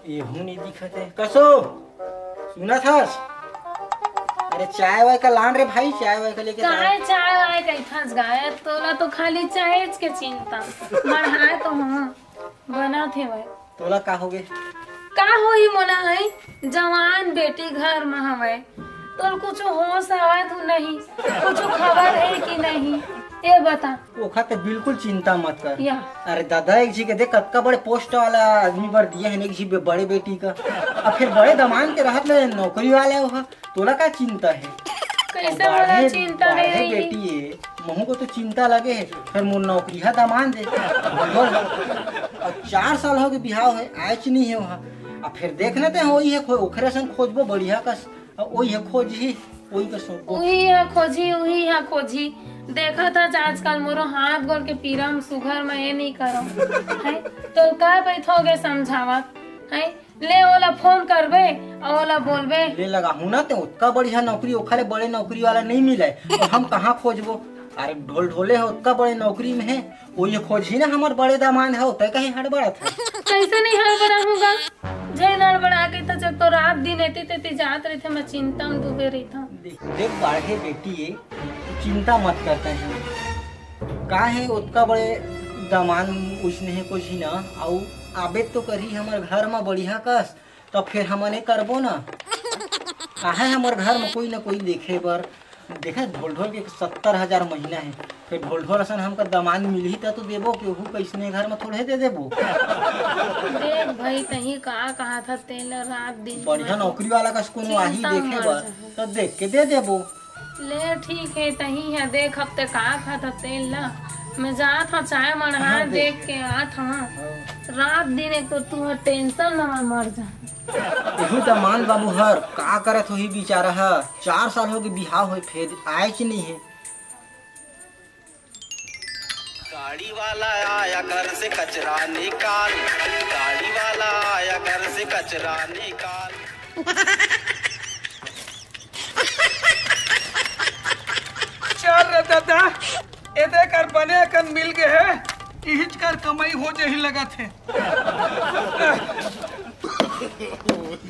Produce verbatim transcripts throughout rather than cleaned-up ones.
एहू नहीं दिखत हे। कसो, सुनत हस? अरे, चाय वाय का लान रे भाई, चाय वाय का लेके जा। काय चाय वाय कहिथस गाय? तोला तो खाली चाहेच के चिंता। मढ़ाए तो हूँ, बनत हे वय। तोला का होगे? का होही मोला, है जवान बेटी घर म हवय, तोला कुछ होश हवय तू नहीं, कुछ खबर है कि नहीं, ये बता। ओखर ते बिल्कुल चिंता मत कर। या। अरे दादा, एक झी के देख, कतका बड़े पोस्ट वाला आदमी बर दिए हे, एक झी बे-, बड़े बेटी का। अब फिर बड़े दमांद के रहत ले नौकरी वाला ओहा, तोला का चिंता हे? कैसे अब मोला बाढ़े, चिंता बाढ़े नहीं रही? बेटी हे, महू को तो चिंता लगे हे, फिर मोर नौकरी हा दमांद हे। अब चार साल हो गए बिहाव हे, आयच नहीं हे ओहा। अब फिर देखना ते हो, ये खो-, ओखरे सन खोजबो बढ़िया कस। अउ ओही ह खोजही, ओही का सोचबो। उही ह खोजही, उही ह खोजही। देखत हस आजकल मोरो हाथ गोड़ के पीरा म सुघर म ए नइ करव। हैं? तो का बैठोगे समझावत? हैं? ले ओला फोन करबे, अउ ओला बोलबे। ले लगाहूं ना, ते ओतका बढ़िया नौकरी, ओखा ले बड़े नौकरी वाला नइ मिलय। तो हम कहाँ खोजबो? अरे ढोल ढोले ह, ओतका बड़े नौकरी में हे। ओही खोजही ना हमर बड़े दामाद ह, तै कहीं हड़बड़त ह। कैसे नहीं हड़बड़ाहूँ गा? झन हड़बड़ा के त जब तो रात दिन एती तेती जात रहिथे, मैं चिंता म डूबे रहिथंव। देख, देख बाढ़े बेटी ए, तू चिंता मत करते हैं। का हे ओतका बड़े दामाद उसने हे कुछ ही ना, अउ आबे तो करही हमर घर म बढ़िया कस, त फिर हमन ए करबो ना। काहे हमर घर म कोई ना कोई देखे बर, देखा, ढोल ढोल के सत्तर हजार महीना हे, फिर ढोल ढोल असन हमका दमांद मिलही त तो देबो, केहू कइसने घर म थोड़े दे देबो। देख भाई, तहीं का कहा था, तेल रात दिन बढ़िया नौकरी वाला कस कोनो आही चिंता देखे मर बर, जाहूं। त देख के दे देबो। ले ठीक हे, तहीं हे, देख अब ते का कहा था तेल ला, मैं जात हंव चाय मढ़ा कहाँ दे? देख के आत हंव। हाँ। रात दिन एक तो तू ह टेंशन म मर जा। एहू दमांद बाबू हर का करत होही बिचारा ह, चार साल हो गए बिहाव होए फेर आयच नहीं हे। गाड़ी वाला आया घर से कचरा निकाल, गाड़ी वाला आया घर से कचरा निकाल। चल रे दादा, एदे कर बने अकन मिल गे हे, इहिच कर कमाई हो जही लगत हे।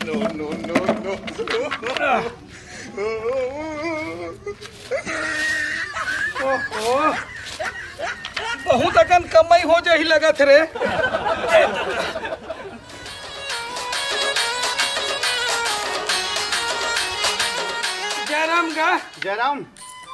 No, no, no, no, no। ओहो, बहुत अकन कमाई हो जही लगत रे। जयराम गा। जयराम।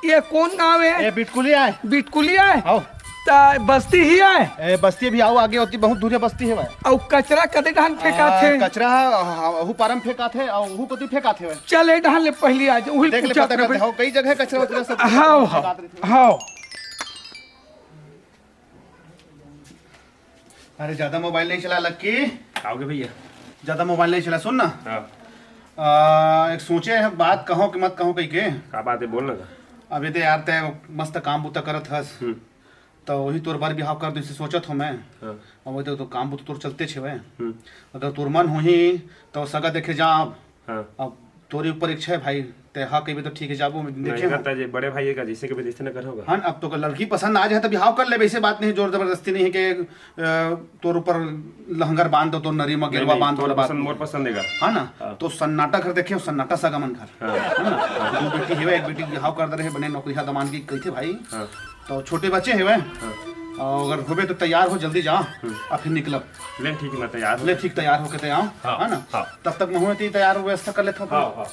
ये कौन गांव हे? ए, बिटकुली आय। बिटकुली आय? हव। त बस्ती ही आय? ए, बस्ती भी आओ, आगे होती बहुत दूरिया बस्ती हे भाई। अउ कचरा कते डहान फेंकात हे? कचरा, हाँ, ओहू पारम फेंकात हे, अउ ओहू कोती फेंकात हे भाई। चल, ए डहान ले पहली आ जा, उही देख ले, पूछा पता करबे। करते हो, कई जगह कचरा वचरा सब हव, फेंकात रहिथे। हव। अरे, ज्यादा मोबाइल नहीं चला लक्की। आओगे भैया। ज्यादा मोबाइल नहीं चला, सुन ना। हाँ। आ, एक सोचे हे बात, कहो कि मत कहो कही के। का बात हे, बोल ना। अभी तो यार, ते मस्त काम बूता करत हस, हम्म। तो वही तोर बर बिहाव कर दे, इसे सोचत हो मैं। हाँ। अब वो तो काम बूता तोर चलते छे। हम्म। अगर तोर मन होही, तो सगा देखे जा। हाँ। अब तोरी ऊपर इच्छा हे भाई, ते हाँ कहिबे तो ठीक हे, जाबो, देखे एकर हो। त जे बड़े भाई हे का, जैसे कहिबे तैसे न करहूँ गा। हाँ, अब तो लड़की पसंद आ जाए तो बिहाव कर लेबे, ऐसे बात नहीं, जोर जबरदस्ती नहीं हे कि, अ, तोर ऊपर लहंगर बांध दो, तोर नरी म नहीं, गेरवा नहीं, बांध दो, तोर बात पसंद, नहीं। मोर पसंद हे गा। हाँ ना? हाँ। तो सन्नाटा घर देखे हो, सन्नाटा सगा मन घर। हाँ। है ना? दो बेटी हेवय, एक बेटी बिहाव कर दे रहे, बने नौकरी हा दमांद की कहिथे भाई। हाँ। तो छोटे बच्चे हेवय। हाँ। अउ अगर होबे तो तैयार हो, जल्दी जा, हम्म। अउ फिर निकलब। ले ठीक, मैं तैयार हो। ले ठीक, तैयार होके तैयार, हाँ, है ना? हाँ। तब तक महूं एती तैयार व्यवस्था कर लेथंव। हाँ, हाँ।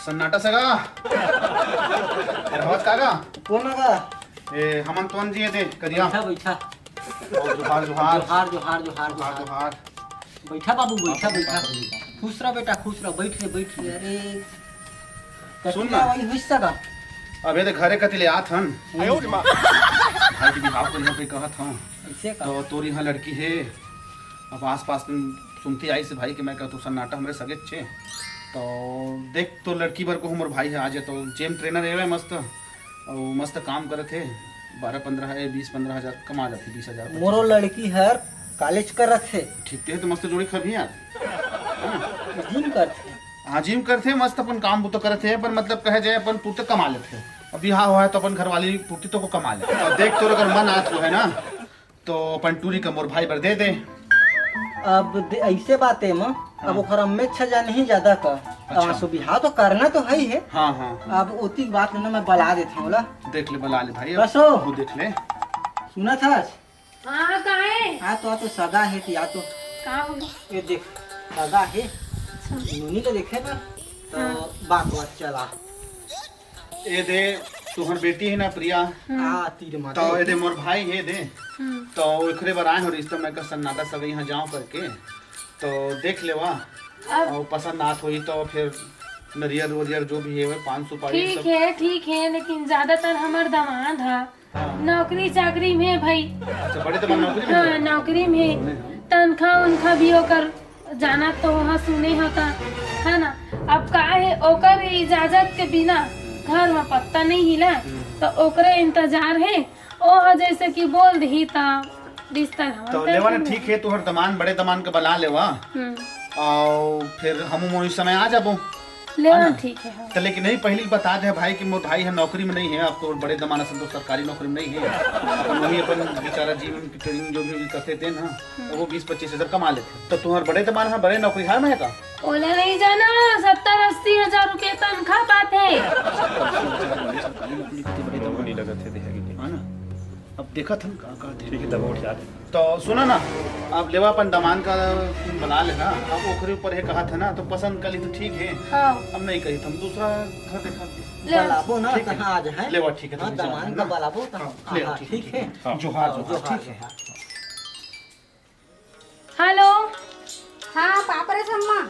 सन्नाटा सगा। अरे, होत का गा? कौन लगा? ए, हमन तोन जी दे, करिया। बैठा, बैठा। जोहार, जोहार। जोहार, जोहार, जोहार, जोहार, जोहार। जोहार। बैठा बाबू, बैठा, बैठा। खुश रह बेटा, खुश रह, बैठ रे, बैठ रे। अरे, सुन ना। कतिया वही हुई सगा। अबे तो घरे कति ले आत हन। आयो रे माँ। भाई के बिहाव करिया पे कहत हंव। ऐसे का? तो तोर इहाँ लड़की हे। अब आस पास में सुनती आइस भाई कि मैं कहत हंव सन्नाटा हमरे सगेच छे। तो देख तो लड़की बर को हमर भाई हे, आज तो जिम ट्रेनर हे मस्त। अउ मस्त काम करत हे, बारह पन्द्रह, ए, बीस पन्द्रह हजार कमा जाथे, बीस हजार, पच्चीस हजार। मोरो लड़की हर कॉलेज करत हे। ठीक ते हे, तो मस्त जोड़ी खरही यार। जिम करथे। हाँ, जिम करथे, मस्त अपन काम बूता करत हे, पर मतलब कहे जाए अपन पुरते कमा लेथे। अब बिहाव होय हे तो अपन घरवाली पुरती तो को कमा ले। अउ देख, तोर अगर मन आत होय हे ना, तो अपन टूरी का मोर भाई बर दे दे। अब दे-, अइसे बात हे माँ, अब हाँ। ओकर अम्मे अच्छा जान नहीं जादा का। अच्छा। आंसू बिहाव तो करना तो हे ही हे। हाँ, हाँ, हाँ। अब ओती बात ना मैं बला देत हँव ओला। देख ले, बला ले भाई, अब कसो? वो देख ले। सुनत हस? हाँ, का हे? आ तो, आ तो सगा हे, आ तो। का हो गया? ये देख, सगा हे। अच्छा। नोनी ल देखे ना, तो हाँ। बात, बात चला। ए दे, तुहर बेटी हे ना प्रिया? हम्म। आ, तीर मार तो दे। ए दे, मोर भाई हे दे। हम्म। तो ओकरे बर आए हँव रिश्ता, मैं का सन्नाटा सब यहाँ जाँव करके। तो देख लेवा। अब अउ पसंद आत होही तो फिर नरियर वरियर जो भी हे, पान सुपारी ठीक सब। हे, ठीक हे, लेकिन ज्यादातर हमर दमाद ह हाँ। नौकरी चाकरी में भाई। अच्छा, बड़े दमाद नौकरी में हाँ, हे? नौकरी में। सुने हम। तनखा उनखा भी ओकर जाना तो वहाँ सुने होता, है ना? अब का हे, ओकर इजाजत के बिना घर में पत्ता नहीं हिला, हम्म। तो ओकरे इंतजार हे। ओ ह जैसे कि बोल दही त रिश्ता धमन तो कर लेवा ना, दूंगा। ठीक हे, तुहर दमान, बड़े दमान के बला लेवा। हम्म। अउ फिर हम मोर समय आ जाबो। लेवा है ना? ठीक हे, हाँ। तो लेकिन नहीं, पहले ही बता दे भाई कि मोर भाई ह नौकरी में नहीं हे, अब तो बड़े दमान असन तो सरकारी नौकरी में नहीं हे, अपन वही अपन बेचारा जीवन की ट्रेनिंग जो भी करते थे ना, तो वो बीस पच्चीस हजार कमा लेते। तो तुम्हारे बड़े दमान ह बड़े नौकरी है ना का? ओला नहीं जाना, सत्तर अस्सी हजार रुपये तनखा पाथे। सरकारी नौकरी कितनी बड़ी दमान नहीं लगत हे, देहागी के। है ना? अब देखत हन का, का दे। ठीक है, तब उठ जाते। तो सुना ना, अब लेवा अपन दमान का तुम बना लेना, अब ओकरे ऊपर हे कहा था ना, तो पसंद कर ली तो ठीक है। हाँ। अब नहीं कही, हम दूसरा घर देखा। ले। बलाबो ना, ठीक है। तहाँ आ जाए। लेवा, ठीक है, हाँ, तुम दमान जाओ का ना। बलाबो, तहाँ। हाँ, लेवा, हाँ, ठीक है, ठीक है। ठीक है। हाँ। जोहार, हाँ, जोहार, जोहार, ठीक है। जोहार। हेलो। हाँ, पाँव परत हँव अम्मा।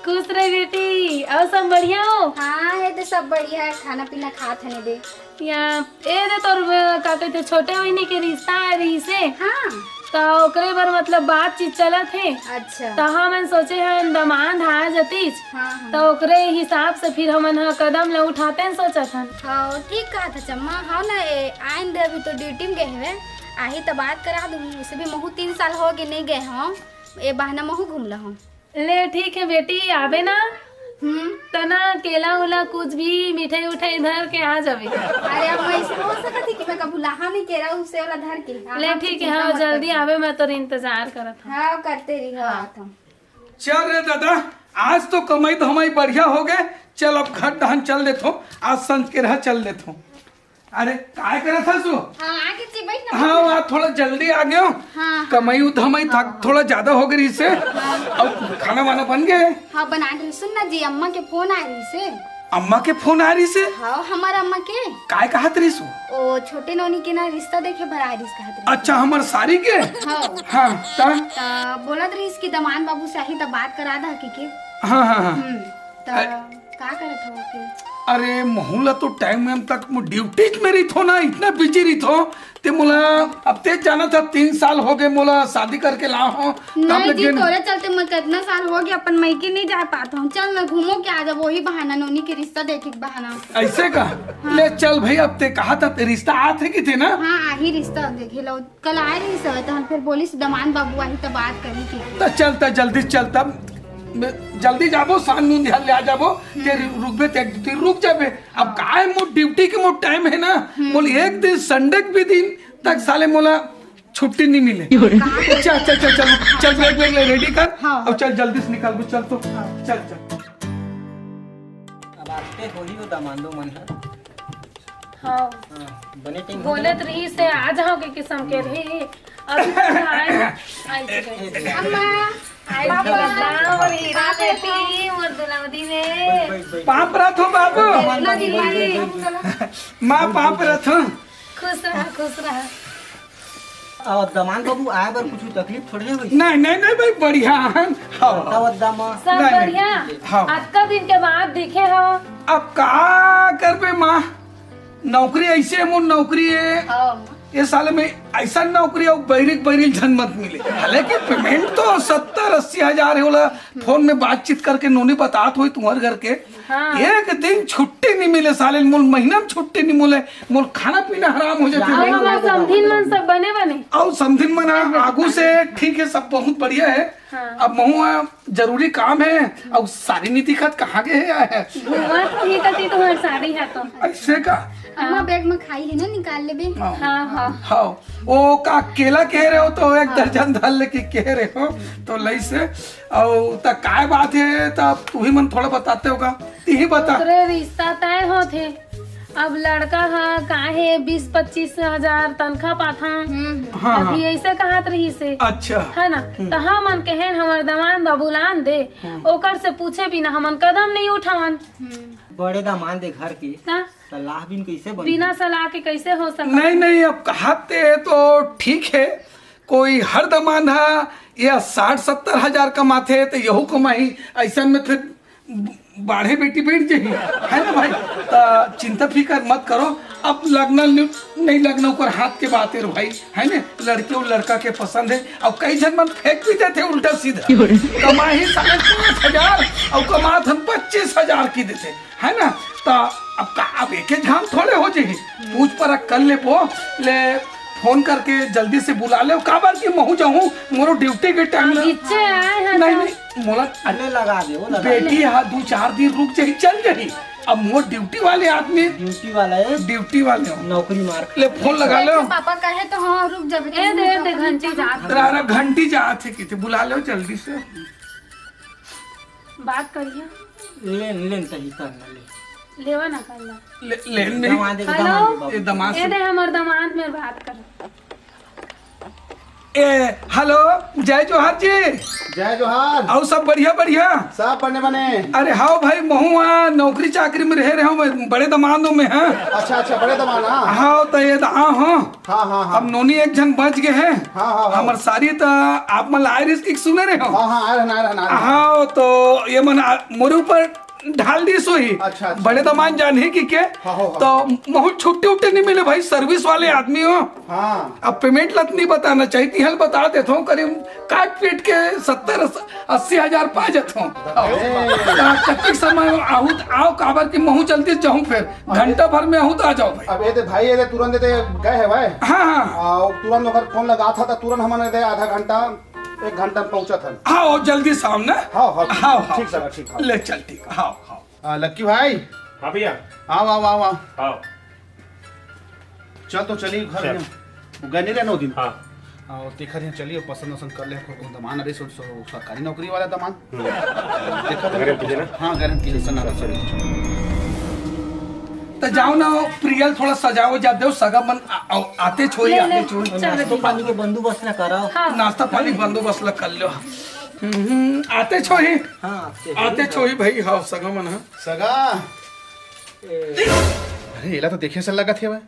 खुश रह बेटी, अउ सब बढ़िया हो? हाँ, हे दे सब बढ़िया हे, खाना पीना खात हन दे। या, ए दे तोर, अ, का कहते, छोटे बहिनी के रिश्ता आय रहिसे। हाँ। त ओकरे बर मतलब बातचीत चलत हे। अच्छा। त हमन सोचे हन दमाद आ जतिस। हाँ, हाँ। त ओकरे हिसाब से फिर हमन ह कदम ल उठातेन सोचत हन। हाँ, ठीक कहत हस अम्मा। हाँ ना, ए, आइन दे अभी तो ड्यूटी में गए हवे। आही त बात करा दूँ, उसे भी महू तीन साल होगे नहीं गए हँव, ए बहाना महू घूम लहूँ। ले ठीक हे बेटी, आबे ना। हम्म। त ना केला उला कुछ भी मिठाई उठाई धर के आ जाबे। अरे अम्मा, अइसे हो सकत हे कि मैं कभू लाहूँ नहीं केला उसे वाला धर के? ले ठीक हे, हाँ, जल्दी आबे, मैं तोर इंतजार करत हँव। हाँ, करते रही, हाँ। आत हँव। चल रे दादा, आज तो कमाई धमाई बढ़िया होगे। चल अब घर डहन चल देथों, आज संझ के रहा चल देथों। अरे, काय करत हस तू? हाँ, आगे जी, बैठ ना, हाँ, बैठ ना। वहाँ थोड़ा जल्दी आ गयो। हाँ, हाँ। कमाई धमाई हाँ, थक-, हाँ। थोड़ा ज्यादा होगे रहिसे। हाँ। अब खाना वाना बन गए? हाँ, बना के। सुन ना जी, अम्मा के फोन आय रहिसे। अम्मा के फोन आय रहिसे? हाँ, हमर अम्मा के। काय कहत रहिस वो? ओ, छोटे नोनी के ना रिश्ता देखे बर आय रहिस कहत रहिस। अच्छा, हमर सारी के? हाँ। हाँ, त? त बोलत रहिस कि दमान बाबू से आही त बात करा दा के, के। हाँ, हाँ, हाँ। हम्म, त अ- का करत हव फिर? अरे, महू ला तो टाइम वाइम तक मो ड्यूटी में रहिथों ना, इतना बिजी रहिथों। ते मोला, अब ते जानत हस, तीन साल होगे मोला शादी करके लाए हँव। नहीं जी, तोरे चलते मैं कितना साल होगे अपन मइके नहीं जा पात हँव। चल ना, घूम के आ जाबो, वही बहाना, नोनी के रिश्ता देखे के बहाना। अइसे का? हाँ। ले चल भाई, अब ते कहत हस ते रिश्ता आत हे कि ते ना? हाँ, आही रिश्ता देखे लो। कल आय रहिस हवय, त हम फिर बोलिस, "दमान बाबू आही, त बात करही," कहिके। त चल, त जल्दी चल, तब जल्दी जाबो, साँझ नून ध्यान ले आ जाबो, ते रु-, रुकबे, ते, ते रुक जाबे। अब काय मोर ड्यूटी के मोर टाइम हे ना, मोला एक दिन संडे के भी दिन तक साले मोला छुट्टी नहीं मिले। चल, चल, चल, चल, चल, बैग, बैग ले, रेडी कर। हाँ। अब चल, जल्दी से निकल, चल तो। हाँ। चल, चल। अब आते होही वो दमांदो मन ह। हाँ। हाँ, बने टेम बोलत रहिसे आ जाओ के किसम के रही। अभी तो आए, आए के गए। अम्मा, आए के पापा। बताओ, हीरा बेटी, मोर दुलौदी में। पाँव परत हँव बाबू। इतना दिन बाद। माँ, पाँव परत हँव। खुश रहा, खुश रहा। अब दमांद बाबू आए बर कुछ तकलीफ थोड़े होइस? नहीं, नहीं, नहीं भाई, बढ़िया हन। हाँ। तब दमा- सब नहीं, नहीं। बढ़िया? हाँ। अतका दिन के बाद दिखे हो। अब का करबे माँ, नौकरी अइसे हे, मोर नौकरी हे। हाँ। ये साल में अइसन नौकरी अउ बैरिक बैरिल झन मत मिले। हालांकि पेमेंट तो सत्तर अस्सी हजार हे, ओला फोन में बातचीत करके नोनी बतात होई तुम्हर घर के। हाँ। एक दिन छुट्टी नहीं मिले साले, मोल महीना में छुट्टी नहीं मिले, मोल खाना पीना हराम हो जाथे। अउ समधिन मन सब बने बने? अउ समधिन मन आगू से ठीक है, सब बहुत बढ़िया है। हाँ। अब महू जरूरी काम है, अउ सारी नीति खत कहाँ गए है? घूमत ही कती तुम्हार साड़ी है तो। ऐसे का? अम्मा, बैग में खाई है ना, निकाल लेबे। हाँ। हाँ, हाँ। हाँ, वो का केला कह रहे हो तो एक हाँ। दर्जन धर लेके कह रहे हो तो लई से। अउ त काय बात है, त अब तू ही मन थोड़ा बताते होगा, तू ही बता। ओकरे रिश्ता तय होत हे। अब लड़का ह का हे, बीस पच्चीस हजार तनखा पाथा। हम्म। हाँ, अभी हाँ। ऐसे कहत रही से। अच्छा। है ना? हम्म। त हमन कहेन हमर दमांद ला बुलान दे, हम्म। ओकर से पूछे बिना हमन कदम नहीं उठावन। हम्म। बड़े दमांद दे घर के। त सलाह बिन कैसे बनी? बिना सलाह के कैसे हो सकत? नहीं, नहीं, अब कहते तो ठीक है, कोई हर दमांद हा या साठ सत्तर हजार कमाथे तो यहू कमाही, ऐसन में फिर बाढ़े बेटी बैठ जाही, है ना भाई? तो चिंता फिकर मत करो, अब लगना नहीं लगना ओकर हाथ के बात है रे भाई, है ना? लड़की और लड़का के पसंद है। अब कई झन मन फेंक भी देथे उल्टा सीधा, कमाही साढ़े पाँच हजार और कमात हन पच्चीस हजार की देथे, है ना? त अब का, अब एके घाम थोड़े हो जाही, पूछ परख कर लेबो, ले फोन करके जल्दी से बुला ले, काबर कि महू जाहूँ, मोरो ड्यूटी के टाइम हम ले। नीचे आए हैं नहीं, तो नहीं, मोला अरे लगा दे, वो लगा दे। बेटी हा दू चार दिन रुक जाही, चल जाही। अब मोर ड्यूटी वाले आदमी, ड्यूटी वाला है, ड्यूटी वाले हो। नौकरी मार। ले फोन लगा लो। पापा कहे तो हाँ, रुक जाबे, ए, दे, दे, घंटी जात। तेरा घंटी जात है, किथे बुला लो जल्दी से। बात करिया। लेन, लेन तही कर ना ले। लेवा ना कर ला। ले, लेन नहीं। दमाद, हेलो? दमाद बाबू। ए, दमाद ए से। दे, हमर दमाद में बात कर। ए, हेलो, जय जोहार जी। जय जोहार। अउ सब बढ़िया, बढ़िया? सब बने, बने। अरे हाव भाई, महू आ नौकरी चाकरी में रहे, रहे हूँ, बड़े दमादों में है। अच्छा, अच्छा, बड़े दमाद, हाँ। हाव, तो ये द-, हाँ, हाँ। हाँ, हाँ, हाँ। अब नोनी एक झन बच गए हैं। हाँ, हाँ, हाँ। हमर सारी त आप मन ला आए रिहिस कि सुने रहे हो? हाँ, हाँ, आए रहन, आए रहन, आए रहन। हाँ, तो ये मन आ, मोरे ऊपर ढाल दिस होही। अच्छा, अच्छा। बड़े दमाद जानही कि के? हाँ, हो, हाँ। तो महू छुट्टी उट्टी नहीं मिले भाई, सर्विस वाले आदमी हो। हाँ। अब पेमेंट लत नहीं बताना चाहिए, तिहल बता देत हूँ, करीब काट पीट के सत्तर अस्सी हजार पा जात हूँ। अरे। हाँ, कतिक समय आहू त आओ, काबर कि महू जल्दी जाहूँ फिर। घंटा भर में आहू त आ जाओ भाई। अब ये दे भाई, ये दे तुरंत ये दे गए है भाई। हाँ, हाँ। आ, तुरंत ओकर फोन लगा था, तो तुरंत हमन ये दे आधा घंटा, एक घंटा में पहुंचा था। हाँ, वो जल्दी से आओ ना। हाँ, हाँ, हाँ, हाँ। ठीक सर, ठीक, हाँ। ले चल, ठीक, हाँ, हाँ। आ, लक्की भाई। हाँ भैया। आओ, आओ, आओ, आओ। हाँ। चल तो चली घर चल। में। वो गए नहीं रहना वो दिन। हाँ। हाँ, वो देखा नहीं चली, वो पसंद वसंद कर ले, कोई दमाद अरे सो, सो, सरकारी नौकरी वाला दमाद। हम्म। देखा तो गारंटी है ना? हाँ, गारंटी है, सन्नाटा सर। तो जाओ ना, प्रियल थोड़ा सजाओ, जा दो, सगा मन आ, आ, आते छोई, ले, ले, आते छोई। चल, नाश्ता ठीक। पानी के बंदोबस्त ना कराओ। हाँ। नाश्ता पानी के बंदोबस्त ला कर लो। हम्म, आते छोई। हाँ, आते आते छोई। छोई भाई, हाँ, सगा मन, हाँ। सगा। अरे, एला तो देखे से लगत हे भाई।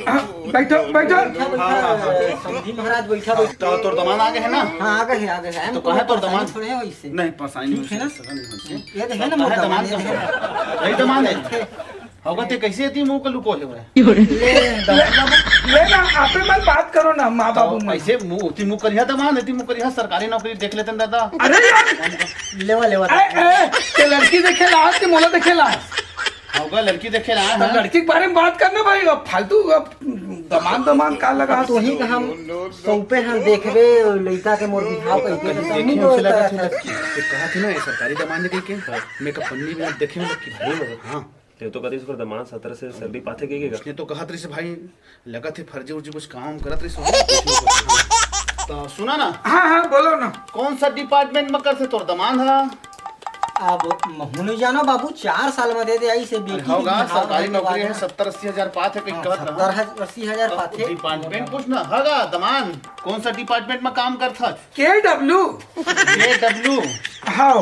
हाँ, बैठो, बैठो। बैठा, बैठा, समधी महाराज, बैठा, बैठा। तो तोर दमाद आ गए है ना? हाँ, आ गए है, आ गए है। तो कहाँ है तोर दमाद? थोड़े हो इससे। नहीं, परेशानी ठीक है ना? सगा नहीं होइसे। ये तो है ना, मोर दमाद, ये तो है। यही दमाद है। होगा ते कैसे एती मुंह का लुको हे भाई? ले, दमाद बाबू। ले ना, आपे मन बात करो ना, माँ बाबू मन। ऐसे मुंह, एती मुंह करिहा दमाद, एती मुंह करिहा सरकारी नौकरी देख लेते ना दादा। अरे यार। लेवा, लेवा। ए, ए, ते लड़की देखे ला, ते मोला देखे ला। होगा लड़की देखे ला, तो हाँ। लड़की के बारे में बात करना भाई, अब फालतू, अब दमाद, दमाद का लगा? तो ही का हम सौंपे हैं, देखबे, लइका के मोर बिहाव कइके कहीं तो देखे मुंह उसे लगा बोलता था। ये कहा थी ना, ये सरकारी दमाद है कहीं के? हाँ। मैं का पन्नी भी ना देखे, मतलब कि भाई, हाँ। ते तो कतिस ओकर दमाद सत्रह से सैलरी पाथे के, के का? उसने तो कहत रहिस भाई, लगत हे फर्जी उर्जी कुछ काम करत रहिस होही। तो सुना ना। हाँ, हाँ, बोलो ना। कौन सा डिपार्टमेंट में करथे तोर दमाद हा? अब महू नहीं जानो बाबू, चार साल में दे दे आई से बेटी होगा, के बिहाव सरकारी होने नौकरी वाला है, है। सत्तर अस्सी हजार पाथे, कहीं हाँ, कहत रहा। सत्तर अस्सी हजार तो पाथे। डिपार्टमेंट पूछ ना, हगा दमाद, कौन सा डिपार्टमेंट में काम करथा? के डब्ल्यू। के डब्ल्यू। हाँ।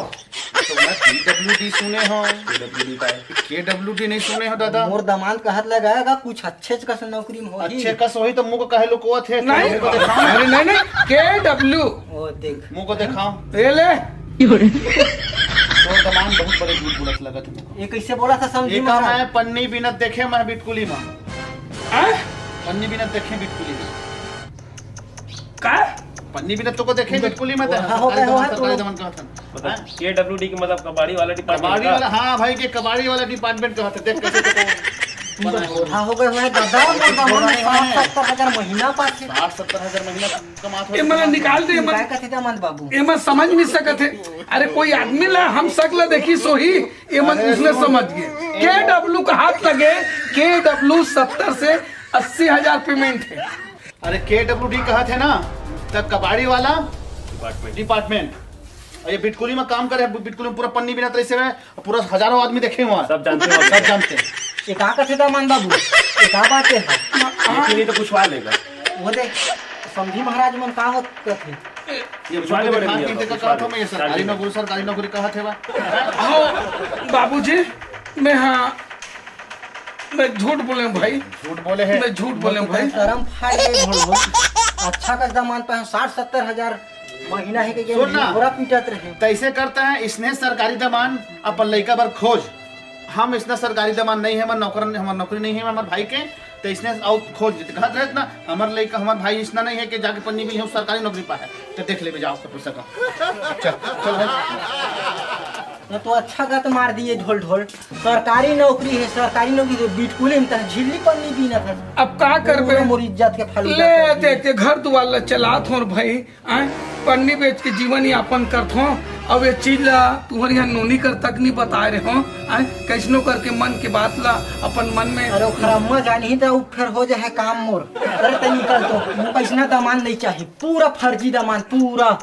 तो मैं पी डब्ल्यू डी सुने हो। के डब्ल्यू डी का है? के डब्ल्यू डी नहीं सुने हो दादा? मोर दमाद कहत लगा का कुछ अच्छे कस नौकरी में होही। अच्छे कस होही तो मुंह को कहे लुकोवत हे? नहीं। मुंह को दिखाओ। अरे नहीं, नहीं, के डब्ल्यू। ओ देख। मुंह को दिखाओ। ये ले। तो दमाद बहुत बड़े झूठ बोलत लगत हे मुंह को। ये कैसे बोला था समझी ये का महाराज? मैं पन्नी बिनत देखे मैं बिटकुली में। हाँ? पन्नी बिनत देखे बिटकुली में। का? पन्नी बिनत तो को देखे बिटकुली में, तो हाँ, हो गए, हो गए, सरकारी दमन कहत हन। मतलब, हाँ? केडब्ल्यूडी के मतलब कबाड़ी वाला डिपार्टमेंट कबाड़ी का? वाला, हाँ भाई, के कबाड़ी वाला डिपार्टमेंट कहत हन। देख कैसे तो हाँ, हो गए, हो गए, दादा, मोर दामन में साठ सत्तर हजार महीना पाथे। साठ सत्तर हजार महीना कमात हो। ये मन निकाल दे, ये मन, काय कथे दामन बाबू? ये मन समझ नहीं सकत हे। अरे, कोई आदमी ला हम सकला देखी सोही, ये मन अरे, उसने सुन। समझ गए। केडब्ल्यू का हाथ लगे, केडब्ल्यू सत्तर से अस्सी हजार पेमेंट है। अरे, केडब्ल्यूडी कहत हे ना, त कबाड़ी वाला डिपार्टमेंट। डिपार्टमेंट। और ये बिटकुली में काम करे, बिटकुली में पूरा पन्नी बिनत रहिस हे, पूरा हजारों आदमी देखे हुआ। सब जानते हो। सब जानते हैं। ये का कथे दामन बाबू? ये का बात है? लेकिन ये तो पूछवा लेगा। वो दे, समधी महाराज मन का होत कथे? ये पूछवा ले बड़े भैया, देखा पूछवा कहत हो, ले। मैं ये सरकारी नौकरी, सरकारी नौकरी कहत हे बा। हाँ, बाबूजी, मैं, हाँ, मैं झूठ बोले हूँ भाई। झूठ बोले हैं। मैं झूठ बोले हूँ भाई। शर्म फाड़ ले, झूठ बोल। अच्छा का दामन पे साठ सत्तर हजार महीना है कि ये सुन ना। बुरा पीटत रहे। तैसे करता है, इसने सरकारी दामन अपन लइका बर खोज। हम इसना सरकारी दामन नहीं है, हमार नौकर, हमार नौकरी नहीं है, हमार भाई के, तो इसने आउ खोज। कहत रहत ना, हमार लइका, हमार भाई इसना नहीं है कि जाके पन्नी भी हम सरकारी नौकरी पाए, तो देख लेबे, जाओ सब सका। चल, चल भाई। ना तो अच्छा गत मार दिए ढोल ढोल। सरकारी नौकरी है, सरकारी नौकरी तो बिटकुली में तह झिल्ली पन्नी बीनत है। अब का करबे? पूरा मोर इज्जत के फालूदा ले कर दिए। देख के घर दुआर ला चलात हो भाई, आय, पन्नी बेच के जीवन यापन करत हो। अब ये चीज ला तुहर यहाँ नोनी कर तक नहीं बताए रहे हो, आय, कैसनो करके मन के बात ला अपन मन में। अरे ओखर अम्मा जानी तो उ फेर हो जाए काम मोर। अरे तै निकल तो, मोर कैसना दामन नहीं चाहिए, पूरा फर्जी दामन, पूरा।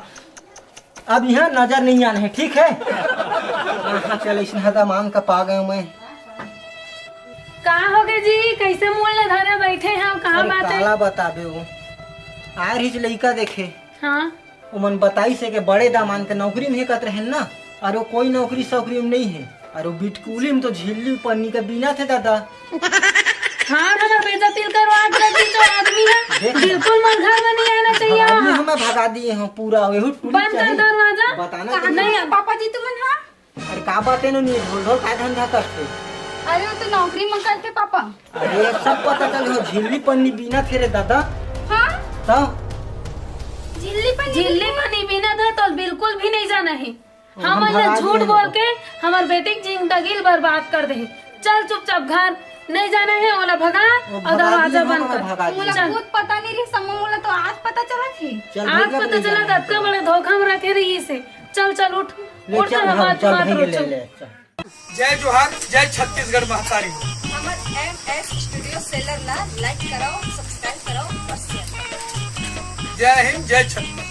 अब यहाँ नजर नहीं आना है, ठीक है? हाँ, हाँ, चल, इसने हदा मांग का पा गया मैं। का हो गए जी, कैसे मुंह ले धरे बैठे हैं, कहाँ अरे, बात है? काला बताबे वो। आ रही लइका देखे। हाँ। उमन बताई से के बड़े दामन के नौकरी में कत रहे ना, और वो कोई नौकरी सौकरी में नहीं है। अरे बिटकुली में तो झिल्ली पन्नी का बीनत हे दादा। हाँ, हमर बेइज्जती करवा के रखी तो आदमी है। देख। बिल्कुल मोर घर में नहीं आना चाहिए। हाँ, अभी हाँ। हमें भगा दिए हो पूरा, वही टूटी बंद कर चाहे। दरवाजा। बताना कहाँ तो नहीं। नहीं, पापा जी तुमन हाँ? अरे का बात है नो नहीं, ढोल ढोल का धंधा करते? अरे वो तो नौकरी में करते पापा। अरे सब पता चले हो, झिल्ली पन्नी बीनत हे रे दादा। हाँ? तो? झिल्ली पन्नी झिल्ली पन्नी बीनत हे तो बिल्कुल भी नहीं जाना है। हम हम भगा झूठ दिए बोल के हमर बेटी के जिंदगी ल बर्बाद कर दे। चल चुपचाप घर, नहीं जाना है, ओला भगा वो और भगा दरवाजा दिए, बंद हम कर। भगा दिए। मोला चल। खुद पता नहीं रही, समूह मोला तो आज पता चला थी। चल, आज भैया, पता चला, अतका बड़े धोखा में रखे रही से। चल, चल, उठ, ले, उठ, चल, चल, हाँ, बात चल, मत भैया, रोचो। ले, ले, चल। जय जोहार, जय छत्तीसगढ़ महतारी। हमर एम एस स्टूडियो सेलर ला लाइक कराओ, सब्सक्राइब कराओ और शेयर कराओ। जय हिंद, जय छत्तीसगढ़।